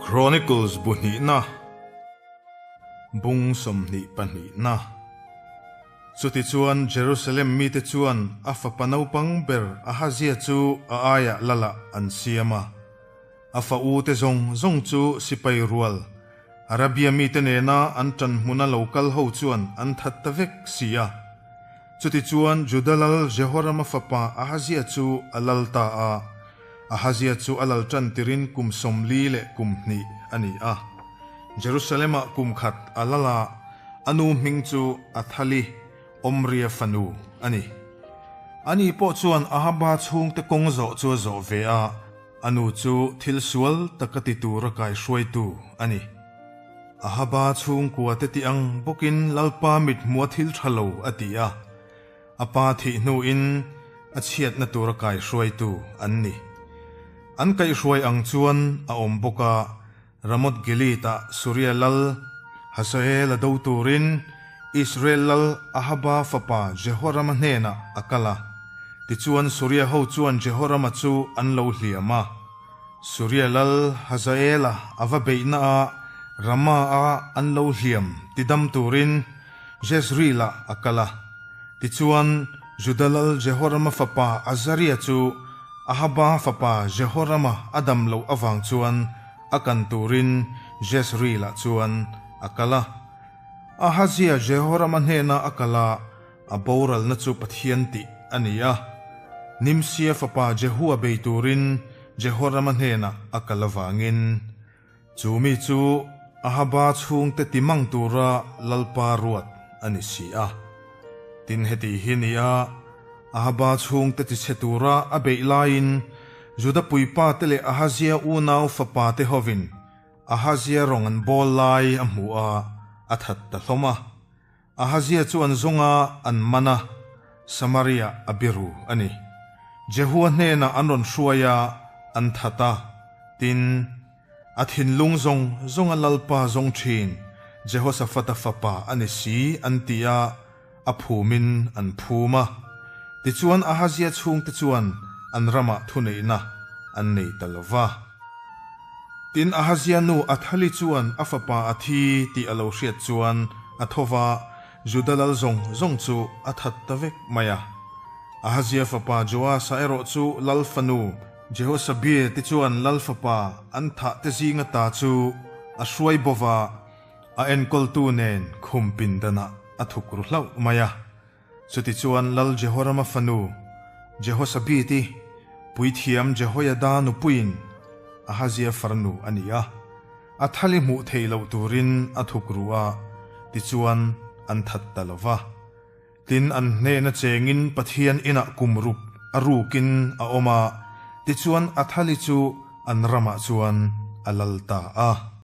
Chronicles bu hnihna, bung 22na. Chutichuan Jerusalem mite chuan a fapa naupang ber Ahazia chu a aiah lalah an siam a. A fa ute zawng zawng chu sipai rual, Arabia mite nena an ṭan hmuna lo kal ho chuan an that ta vek si a. Chutichuan Juda lal Jehorama fapa Ahazia chu a lal ta a, Ahazia chu a lal ṭan tirin kum 42 a ni a. Jerusalem-ah kum khat a lal a, a nu hming chu Athali, Omria fanu a ni. Ani pawh chuan Ahaba chhungte kawng zawh chu a zawh ve a, A nu chu thil sual taka ti tura kaihruaitu a ni. Ahaba chhungkua te tih ang bawkin Lalpa mithmua thil tha lo a ti a, a pa thih hnuin a chhiatna tura kaihruaitu an ni. An kaihhruai ang chuan a awm bawk a, Ramoth Gilead-ah Suria lal Hazael a do turin Israel lal Ahaba fapa Jehorama hnenah a kal a. Tichuan Suria ho chuan Jehorama chu an lo hliam a. Suria lal Hazaela a va beihnaah Rama-a an lo hliam tidam turin Jezreel-ah a kal a. Tichuan Juda lal Jehorama fapa Azaria chu Ahaba fapa Jehorama a dam loh avang chuan a kan turin Jezreel-ah chuan a kal a. Ahazia Jehorama hnena a kal a, a boralna chu Pathian tih a ni a. Nimsia fapa Jehua bei turin Jehorama hnenah a kal avangin chu mi chu Ahaba chhungte ti mang tura Lalpa ruat a ni si a. Tin heti hi ni a, Ahaba chhungte ti chhe tura a beih laiin Juda puipa te leh Ahazia unau fapa te hovin Ahazia rawng an bawl lai a hmu a, a that ta hlawm a. Ahazia chu an zawng a, an man a, Samaria a biru a ni. Jehua hnenah an rawn hruai a, an that a, tin, a thinlung zawng zawnga Lalpa zawng thin Jehosaphata fapa a ni si an ti a, a phumin an phum a. Tichuan Ahazia chhungte chuan an ramah thuneihna an nei ta lo va. Tin, Ahazia nu Athali chuan a fapa a thi tih a lo hriat chuan a tho va, Juda lal zawng zawng chu a that ta vek mai a. Ahazia fapa Joasa erawh chu lal fanu Jehosabie te chuan lal fapa an thah te zinga ta chu a hruai bo va, a enkawltu nen khum pindanah a thuk ru hlauh mai a. Chutichuan Lal Jehorama fanu Jehosabiti, puithiam Jehoiada nupuiin Ahazia farnu a ni a, a thali hmuh theih loh turin a thuk ru a, tichuan an that ta lo va. Tin, an hnena chengin Pathian inah kum ruk a rukin a awm a, tichuan a thali chu an ramah chuan a lal ta a.